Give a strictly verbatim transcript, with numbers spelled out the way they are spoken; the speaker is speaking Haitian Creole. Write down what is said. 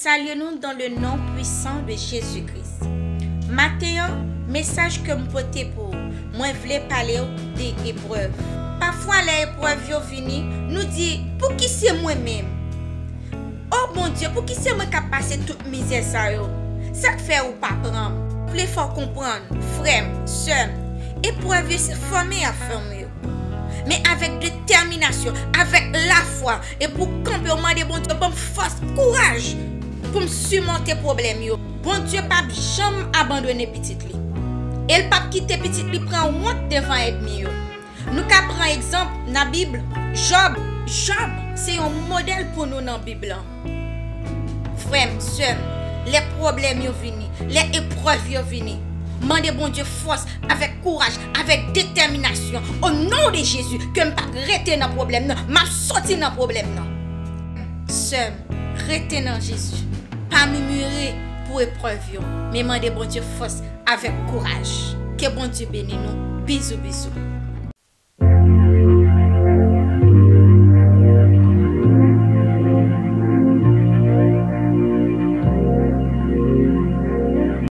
Salye nou dans le nom puissant de Jésus-Christ. Maten an, mesaj ke m pote pou ou, mwen vle pale w de eprèv. Pafwa, lè eprèv yo vini, nou di, "Pouki se mwen menm? O Bondye, pouki se mwen k ap pase tout mizè sa yo? Sa k fè ou pa pran m?" M vle fè w konprann, frè m, sè m, eprèv yo se fòme y ap fòme yo. Men avèk detèminasyon, avèk lafwa, epi w kanpe, w mande Bondye ban m fòs, kouraj pou m simonte pwoblèm yo. Bondye p ap janm abandone pitit li. E l p ap kite pitit li pran wont devan ènmi yo. Nou ka pran egzanp nan Bib, Jòb. Jòb se yon modèl pou nou nan Bib lan. Frè m, sè m, lè pwoblèm yo vini, lè eprèv yo vini, mande Bondye fòs, avèk kouraj, avèk detèminasyon. O non de Jezi, ke m p ap rete nan pwoblèm nan, m ap soti nan pwoblèm nan. Sè m, rete nan Jezi. Pa mimire pou eprèv yo, men mande Bondye fòs avèk kouraj. Ke Bondye beni nou. Bizou, bizou.